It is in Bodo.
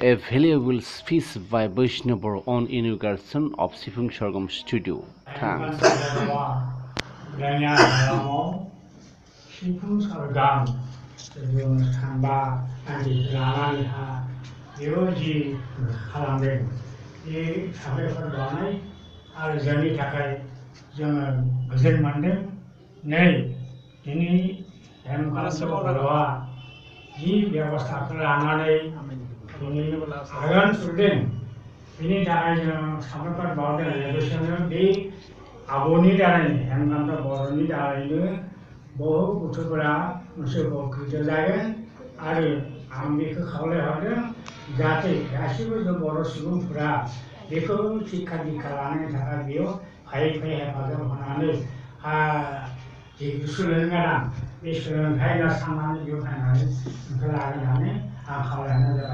a valuable speech by Vaishnav on inauguration of Sifung Sorghum Studio. Thanks. Sifung Sorghum Studio Samba and Lalaniha Yoji Halambe. 이 사회에서 너네 알전이 다가 좀 그전 만든 네 이니 엠관서로와 이 व्यवस्था를 안 하네 이니 아간 술된 이니 다가 좀 사회पर boundary regulation भी आबोनी डाले 엠관서 보르니 डाले बहु गथ'फोरा मोनसे बक्रिजा जागोन आरो आं बेखौ खावलायहरदों जाहाथे गासिबो जों बर' सुबुंफोरा बेखौ शिक्षा दीक्षा लानायनि थाखाय बेयाव फैयै फैयै हेफाजाब होनानै जिहेतु सोलोंनो गोनां बे सोलोंथाइ साननानै बेयाव फैनानै लागोन होननानै आं खावलायनाय जाबाय।